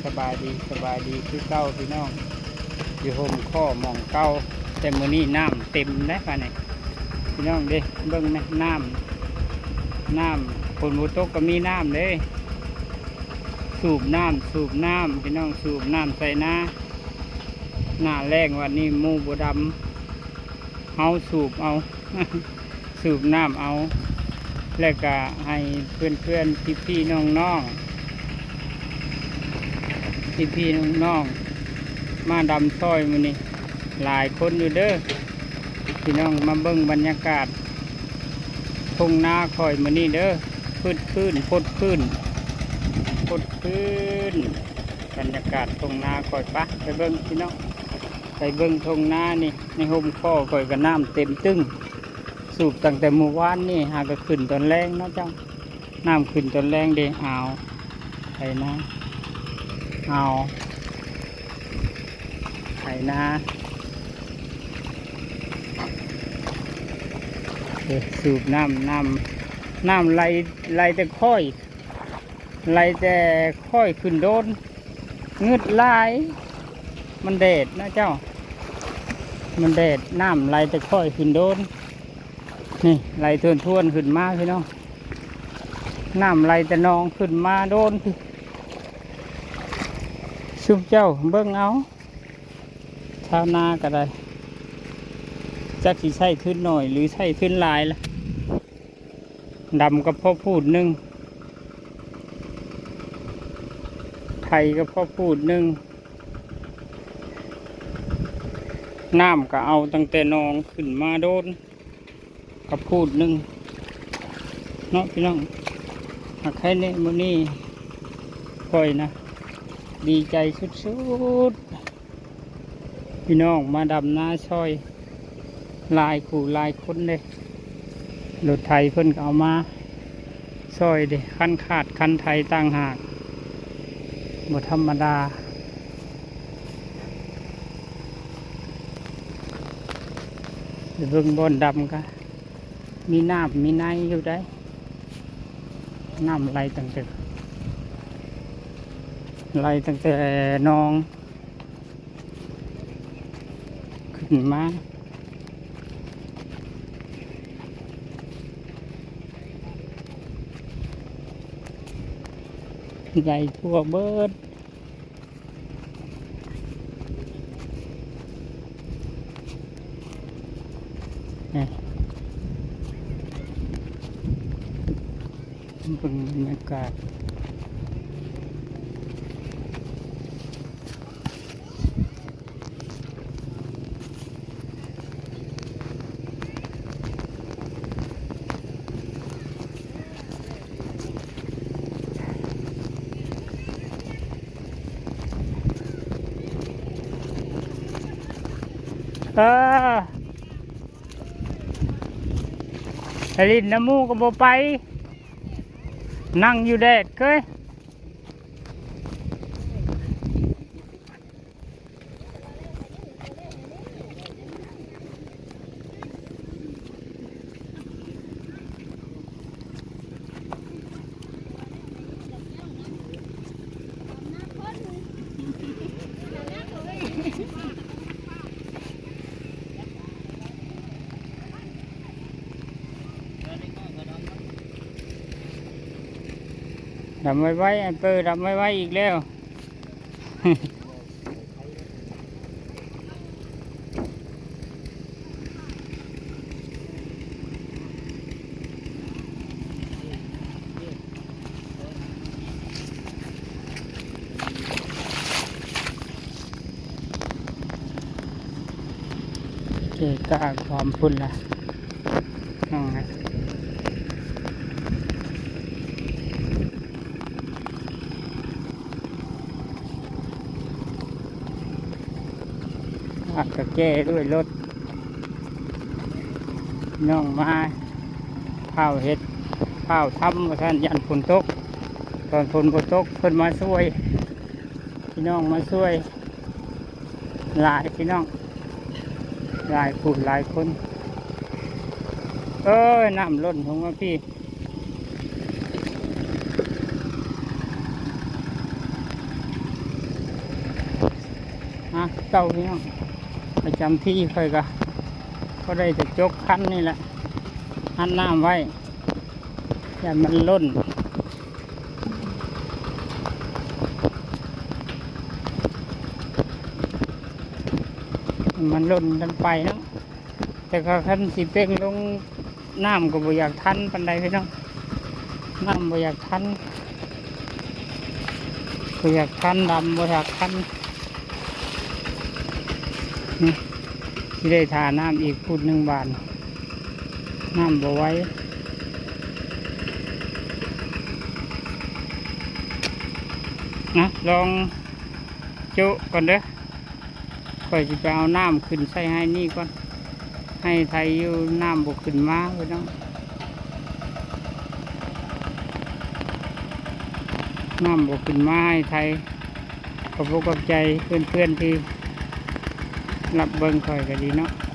ສະບາຍດີ ສະບາຍດີຄືເກົ່າພີ່ນ້ອງ ຢູ່ຮົ່ມຄໍ່ໝ່ອງເກົ່າ ແຕ່ມື້ນີ້ນ້ຳເຕັມໄດ໋ບາດນີ້ ພີ່ນ້ອງເດ້ ເບິ່ງແມ໋ ນ້ຳ ນ້ຳ ຝົນບໍ່ຕົກກໍມີນ້ຳເດ້ ສູບນ້ຳ ສູບນ້ຳ ພີ່ນ້ອງ ສູບນ້ຳໃສ່ນາ ໜ້າແລ້ງວັນນີ້ໝູ່ບໍ່ດຳ ເຮົາສູບເອົາ ສູບນ້ຳເອົາ ແລ້ວກະໃຫ້ເພື່ອນໆ ພີ່ໆ ນ້ອງໆ ພີ່ໆ ນ້ອງໆ ມາດຳຊ່ອຍມື້ນີ້ ຫຼາຍຄົນຢູ່ເດີ ພີ່ນ້ອງ ມາເບິ່ງບັນຍາກາດທົ່ງນາຂ້ອຍມື້ນີ້ເດີ ຟືດຟື້ນ ຟົດຟື້ນ ຟົດຟື້ນ ບັນຍາກາດທົ່ງນາຂ້ອຍ ປະ ໄປເບິ່ງພີ່ນ້ອງ ໄປເບິ່ງທົ່ງນານີ້ ໃນຮົ່ມຄໍ່ຂ້ອຍກໍນ້ຳເຕັມຕຶ້ງ ສູບຕັ້ງແຕ່ມື້ວານນີ້ ຫາກໍຂຶ້ນຕອນແລງເນາະເຈົ້າ ນ້ຳຂຶ້ນຕອນແລງເດ້ ອາວ ໄຖນາ ອາວ ໄຖນາ ເອີ ສູບນ້ຳ ນ້ຳ ນ້ຳໄຫຼ ໄຫຼແຕ່ຄ່ອຍ ໄຫຼແຕ່ຄ່ອຍຂຶ້ນໂດນ ງຶດຫຼາຍ ມັນແດດນະເຈົ້າ ມັນແດດ ນ້ຳໄຫຼແຕ່ຄ່ອຍຂຶ້ນໂດນ ນີ້ ໄຫຼທວນໆ ຂຶ້ນມາພີ່ນ້ອງ ນ້ຳໄຫຼແຕ່ໜອງຂຶ້ນມາໂດນ ຊຸມເຈົ້າເບິ່ງເອົາ ຊາວນາກໍໄດ້ ຈັກຊິໃຊ້ທຶນໜ້ອຍ ຫຼືໃຊ້ທຶນຫຼາຍລະ ດຳກໍພໍພູດໜຶ່ງ ໄຖກໍພໍພູດໜຶ່ງ ນ້ຳກໍເອົາຕັ້ງແຕ່ໜອງຂຶ້ນມາໂດນ ກະພູດໜຶ່ງເນາະພີ່ນ້ອງ ຫາກໃຄແນ່ມື້ນີ້ຂ້ອຍນະ ດີໃຈສຸດໆ ພີ່ນ້ອງມາດຳນາຊ່ອຍ ຫຼາຍຄູ່ຫຼາຍຄົນເດ້ ລົດໄຖເພິ່ນກໍເອົາມາຊ່ອຍເດ້ ຄັນຄາດຄັນໄຖຕ່າງຫາກ ບໍ່ທຳມະດາ. ໄປເບິ່ງບ່ອນດຳກະມີນ້ຳມີໃນຢູ່ໃດ໋ ນ້ຳໄຫຼຕັ້ງແຕ່ ໄຫຼຕັ້ງແຕ່ໜອງຂຶ້ນມາ ໄຫຼທົ່ວເບິດ. ເບິ່ງບັນຍາກາດ ເອີ ໄປຫຼິ້ນນຳໝູ່ກໍບໍ່ໄປ ນັ່ງຢູ່ແດດເກີຍ. ດຳໄວໆ ໄອ້ເປີດຳໄວໆ ອີກແລ້ວ. ເກະກະຄວາມພຸ້ນລະ ນ້ອງນະ. ອາດຈະແກ້ດ້ວຍລົດ ນ້ອງມາ ຟ້າວເຮັດ ຟ້າວທຳວ່າຊັ້ນ ຢ້ານຝົນຕົກ ຕອນຝົນບໍ່ຕົກເພິ່ນມາຊ່ວຍ ພີ່ນ້ອງມາຊ່ວຍ ຫຼາຍພີ່ນ້ອງ ຫຼາຍຜູ້ຫຼາຍຄົນ ເອີຍ ນ້ຳລົ້ນລົງມາພີ້. ນະ ເກົ່າພີ່ນ້ອງ ປະຈຳທີ່ຂ້ອຍກະພໍໄດ້ແຕ່ຈົກຄັນນີ້ແຫຼະ ຮັດນ້ຳໄວ້ ຢ້ານມັນລົ້ນ ມັນລົ້ນທັນໄປເນາະ ແຕ່ກໍຄັນຊິເປັ່ງລົງ ນ້ຳກໍບໍ່ຢາກທັນປານໃດພີ່ນ້ອງ ນ້ຳບໍ່ຢາກທັນ ບໍ່ຢາກທັນດຳ ບໍ່ຢາກທັນ ອືມ ຊິໄດ້ຖ້ານ້ຳອີກພຸ້ນໜຶ່ງບາດ ນ້ຳບໍ່ໄຫວ ນະ ລອງໂຈະກ່ອນເດີ້. ຂ້ອຍຊິໄປເອົານ້ຳຂຶ້ນໃສ່ໄຮ່ນີ້ກ່ອນ ໄຮ່ໄທຢູ່ນ້ຳບໍ່ຂຶ້ນມາພີ່ນ້ອງ ນ້ຳບໍ່ຂຶ້ນມາໄຮ່ໄທ ຂອບອົກຂອບໃຈເພື່ອນໆທີ່ຮັບເບິ່ງຂ້ອຍກໍດີເນາະ.